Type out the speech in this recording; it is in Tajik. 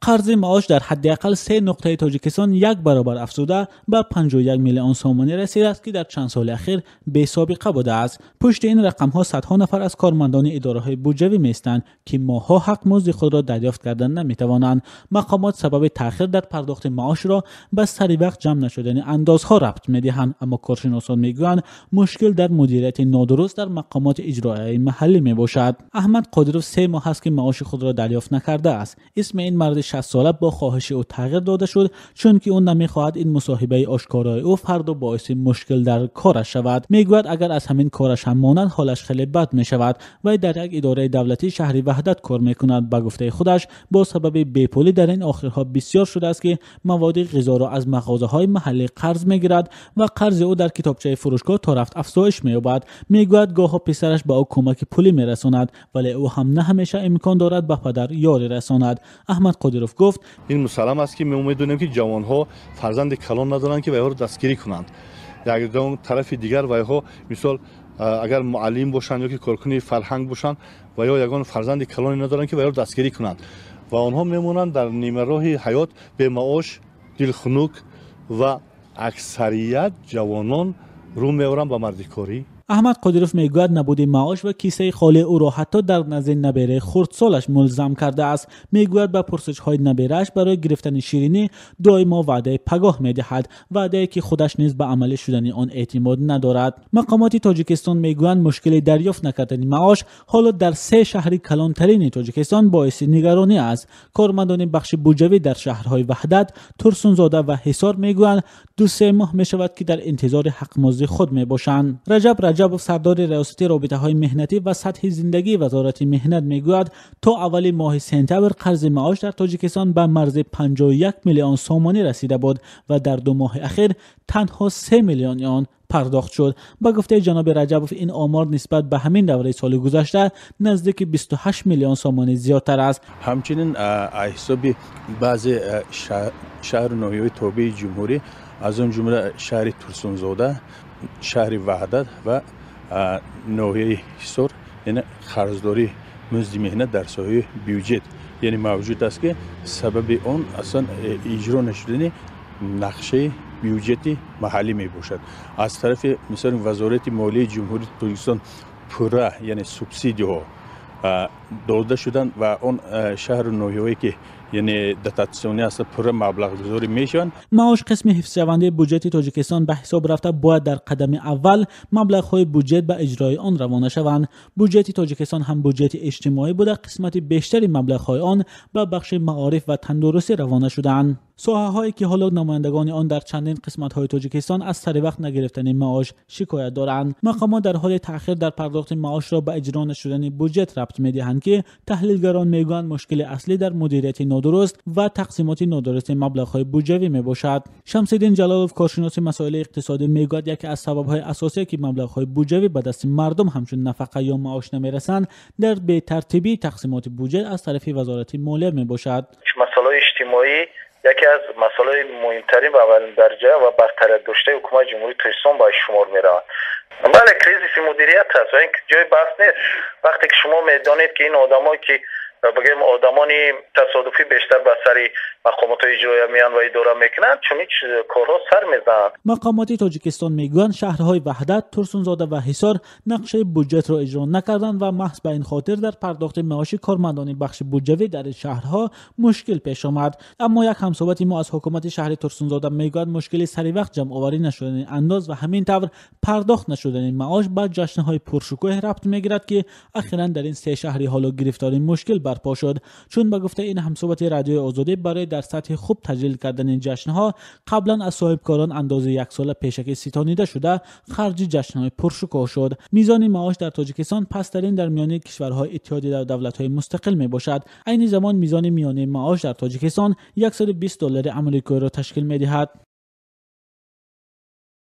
Қарзи маош дар ҳадди ақал се нуқтаи Тоҷикистон як баробар афзуда ба 51 миллион сомонӣ расидааст, ки дар чанд соли ахир бесобиқа будааст. Пушти ин рақамҳо садҳо нафар аз кормандони идораҳои буҷавӣ меистанд, ки моҳҳо ҳақмузди худро дарёфт кардан наметавонанд. Мақомот сабаби таъхир дар пардохти маошро ба сари вақт ҷамъ нашудани андозҳо рабт медиҳанд, аммо коршиносон мегӯянд, мушкил дар мудирияти нодуруст дар мақомоти иҷроияи маҳаллӣ мебошад. Аҳмад Қодиров 3 моҳ аст, ки маоши худро дарёфт накардааст. Исми ин марди 60сола бо хоҳиши ӯ тағйир дода шуд, чунки ӯ намехоҳад ин мусоҳибаи ошкорои ӯ фардо боиси мушкил дар кораш шавад. Мегӯяд, агар аз ҳамин кораш ҳам монанд, ҳолаш хеле бад мешавад. Вай дар як идораи давлатии шаҳри Ваҳдат кор мекунад. Ба гуфтаи худаш, бо сабаби бепулӣ дар ин охирҳо бисёр шудааст, ки маводи ғизоро аз мағозаҳои маҳаллӣ қарз мегирад ва қарзи ӯ дар китобчаи фурӯшгоҳ то рафт афзоиш меёбад. Мегӯяд, гоҳо писараш ба ӯ кӯмаки пулӣ мерасонад, вале ӯ ҳам на ҳамеша имкон дорад ба падар ёрӣ расонад. Аҳмад Қодиров гуфт: Ин мусаллам аст, ки мо медонем, ки ҷавонҳо фарзанди калон надоранд, ки вайҳоро дастгирӣ кунанд. Як тарафи дигар, вайҳо, мисол, агар муаллим бошанд ё ки коркуни фарҳанг бошанд, ва ё ягон фарзанди калоне надоранд, ки вайҳоро дастгирӣ кунанд, ва онҳо мемонанд дар нимароҳи ҳаёт бемаош, дилхунук, ва аксарият ҷавонон рӯ меоранд ба мардикорӣ. Аҳмад Қодиров мегӯяд, набуди маош ва кисаи холии ӯро ҳатто дар назди набераи хурдсолаш мулзам кардааст. Мегӯяд, ба пурсишҳои наберааш барои гирифтани ширинӣ доимо ваъдаи пагоҳ медиҳад, ваъдае ки худаш низ ба амалӣ шудани он эътимод надорад. Мақомоти Тоҷикистон мегӯянд, мушкили дарёфт накардани маош ҳоло дар се шаҳри калонтарини Тоҷикистон боиси нигаронӣ аст. Кормандони бахши буҷавӣ дар шаҳрҳои Ваҳдат, Турсунзода ва Ҳисор мегӯянд, 2-3 моҳ мешавад, ки дар интизори ҳақмузди худ мебошанд. Раҷаб Раҷабов, сардори Раёсати робитаҳои меҳнатӣ ва сатҳи зиндагии Вазорати меҳнат, мегӯяд, то аввали моҳи сентябр қарзи маош дар Тоҷикистон ба марзи 51 миллион сомонӣ расида буд ва дар 2 моҳи ахир танҳо 3 миллиони он пардохт шуд. Ба гуфтаи ҷаноби Раҷабов, ин омор нисбат ба ҳамин давраи соли гузашта наздики 28 миллион сомонӣ зиёдтар аст. Ҳамчунин ҳисоби баъзе шаҳру ноҳияҳои тобеи ҷумҳурӣ, аз он ҷумла шаҳри Турсунзода, шаҳри Ваҳдат ва ноҳияи Ҳисор, яъне қарздории музди меҳнат дар соҳаи бюҷет, яъне мавҷуд аст, ки сабаби он аслан иҷро нашудани нақшаи бюҷети маҳаллӣ мебошад. Аз тарафи, мисол, Вазорати молияи Ҷумҳурии Тоҷикистон пурра, яъне субсидияҳо дода шуданд ва он шаҳру ноҳияҳое ки, яъне дотатсионӣ ҳастанд, пурра маблағгузорӣ мешаванд. Маош қисми ҳифзшавандаи буҷети Тоҷикистон ба ҳисоб рафта, бояд дар қадами аввал маблағҳои буҷет ба иҷрои он равона шаванд. Буҷети Тоҷикистон ҳам буҷети иҷтимоӣ буда, қисмати бештари маблағҳои он ба бахши маориф ва тандурустӣ равона шудаанд, соҳаҳое ки ҳоло намояндагони он дар чандин қисматҳои Тоҷикистон аз саривақт нагирифтани маош шикоят доранд. Мақомот дар ҳоли таъхир дар пардохти маошро ба иҷро нашудани буҷет рабт медиҳанд, ки таҳлилгарон мегӯянд, мушкили аслӣ дар мудирияти нодуруст ва тақсимоти нодурусти маблағҳои буҷавӣ мебошад. Шамсиддин Ҷалолов, коршиноси масоили иқтисодӣ, мегӯяд, яке аз сабабҳои асосие, ки маблағҳои буҷавӣ ба дасти мардум ҳамчун нафақа ё маош намерасанд, дар бетартибии тақсимоти буҷет аз тарафи Вазорати молия мебошад. Масъалаҳои иҷтимоӣ яке аз масъалаҳои муҳимтарин ва аввалин дараҷа ва бартарият доштаи ҳукумати Ҷумҳурии Тоҷикистон ба шумор меравад. Бале, кризиси мудирият аст ва ин ҷои баҳс нест. Вақте ки шумо медонед, ки ин одамое ки, бигӯем, одамони тасодуфӣ бештар ба сари мақомотҳои иҷроия меянд ва идора мекунанд, чунин корҳо сар мезананд. Мақомоти Тоҷикистон мегӯянд, шаҳрҳои Ваҳдат, Турсунзода ва Ҳисор нақшаи буҷетро иҷро накарданд ва маҳз ба ин хотир дар пардохти маоши кормандони бахши буҷавӣ дар ин шаҳрҳо мушкил пеш омад. Аммо як ҳамсӯҳбати мо аз ҳукумати шаҳри Турсунзода мегӯяд, мушкили саривақт ҷамъоварӣ нашудани андоз ва ҳамин тавр пардохт нашудани маош ба ҷашнҳои пуршукӯҳ рабт мегирад, ки ахиран дар ин се шаҳри ҳоло гирифтори мушкил барпо шуд. Чун ба гуфтаи ин ҳамсӯҳбати Радиои Озодӣ, барои дар сатҳи хуб таҷлил кардани ҷашнҳо қаблан аз соҳибкорон андози яксола пешакӣ ситонида шуда, харҷи ҷашнҳои пуршукӯҳ шуд. Мизони маош дар Тоҷикистон пасттарин дар миёни кишварҳои Иттиҳоди давлатҳои мустақил мебошад. Айни замон мизони миёнаи маош дар Тоҷикистон 120 доллари амрикоиро ташкил медиҳад.